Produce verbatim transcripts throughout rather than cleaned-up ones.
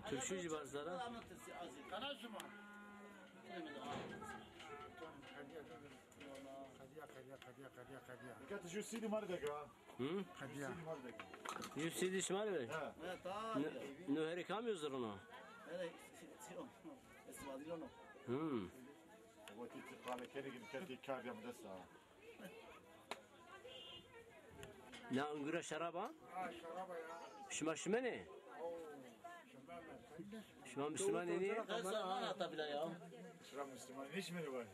Turşu jî var zara. Kana şima? Qediya, qediya, qediya, qediya, qediya. Dikkat, ju sîdî mar dega. Hı? Qediya. Ju sîdî mar dega. Ju sîdî şima rê? Ha. Evet, abi. Nu, nu herî kamî yo zirno? Evet, istifadî lono. Hı. Wetî ti qale kerî gin, ketî kardîya mi dest a. Na ungura şerab a? Ha, şerab a ya. Şima şimenê? Oo, şimenê. Şima Müslüman nîyê? Ben sana anlata bile ya. Şira Müslüman nêşimenê vanê?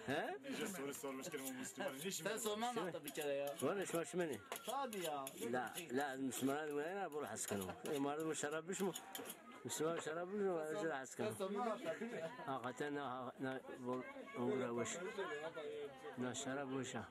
He? Nêce soru sormuş ki, Müslüman nêşimenê? Sen sorma anlata bir kere ya. Vanê şima şimenê? Tabii ya. La, la, Müslüman wena bol hes keno. E, mardum şerab bişmo. Müslüman şerab bişmo, ez hes keno. Sen sorma anlata bir kere. Hakikaten na, na bol ungura weş. Na şerab weş a.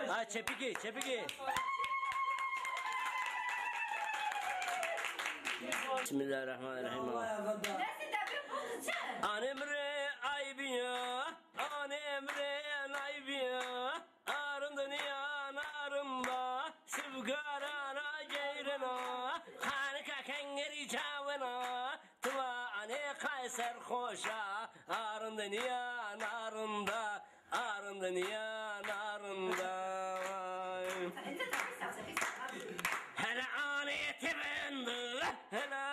Ha, çepikî, çepikî. Bismillahirrahmanirrahim. Anê mi rê ay bîya, anê mi rê nay bîya. Arindinîya narinda, sibgarana geyrena, xanika kengerî çawena, tima anê qay serxoşa, arindinîya narinda, arindinîya narinda. Hele anê ti bindi, hele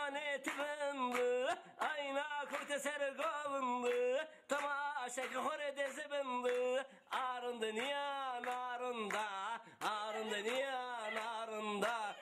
anê ti bindi, ayna kewte ser govindi, temaşe ki xo rê dezi bindi. Arindinîya narinda, arindinîya narinda.